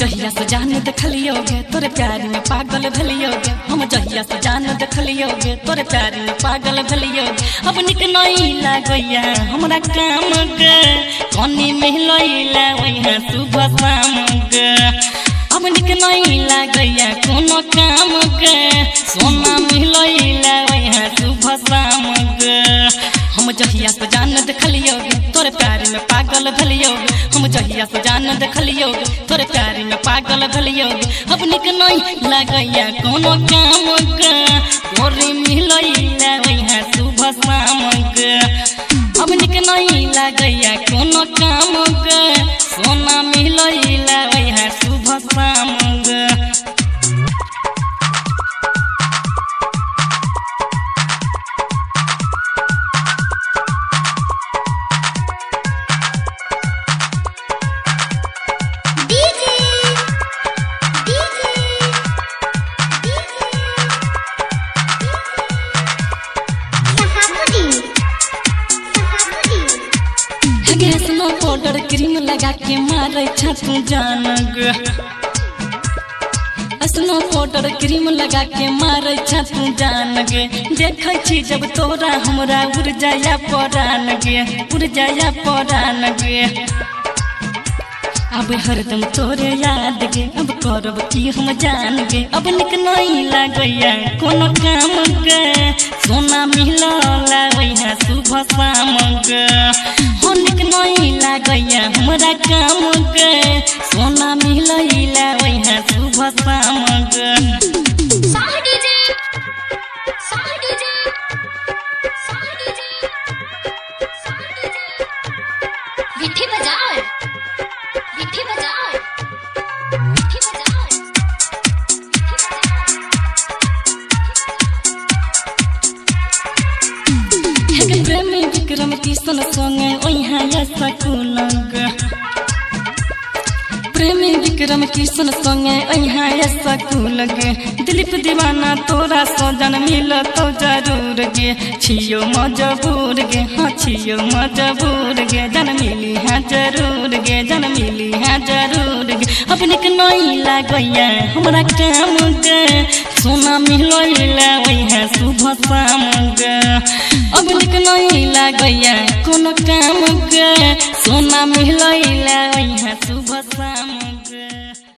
जहिया से जान देखलियोगे तोरे प्यार में पागल भलियोगे। हम जहिया से जान देखलियोगे तोरे प्यार में पागल भलियोगे। अब निक नहीं लागैया हमरा काम गे, कनी मिलैला वहाँ सुबह शाम गे। अब निक नहीं लागैया कोनो काम गे, सोना मिलैला वहाँ सुबह शाम गे। हम जहिया से जान देखलियोगे तोरे प्यार में पागल भलियोगे। हम जहिया से जान देखलियोगे तोरे प्यार में पागल भलियोगे। अब निक नहीं लागैया कोनो काम गे, तोरे मिलैला वहाँ सुबह शाम गे। अब निक नहीं लागैया कोनो काम गे, सोना मिलैला वहाँ सुबह शाम गे। पाउडर क्रीम लगा के मारे तू जान गे। असनो पाउडर क्रीम लगा के मारे तू जान गे। देखै छी जब तोरा हमरा उड़ जाया परान गे, उड़ जाया परान गे। अब हरदम तोरे याद गे, अब करब की हम जान गे। अब निक नहीं लागैया कोनो काम गे, सोना मिलला वहाँ सुबह शाम गे। हो निक नहीं लागैया हमरा काम गे, सोना मिलैला वहाँ सुबह शाम गे। प्रेमी विक्रम किशन संगे ओहाँ सकूल गे। प्रेमी विक्रम किशन संगे ओहाँ सकूल गे। दिलीप दीवाना तोरा सजन मिलतो जरूर गे। छियो मजबूर गे, हाँ छियो मजबूर गे। जन मिली हाँ जरूर गे, जन मिली हाँ जरूर गे। अब निक नहीं लागैया हमरा काम गे, सोना मिलैला वहाँ सुबह शाम गे। अब निक नहीं लागैया कोनो काम गे, सोना मिलैला वहाँ सुबह शाम गे।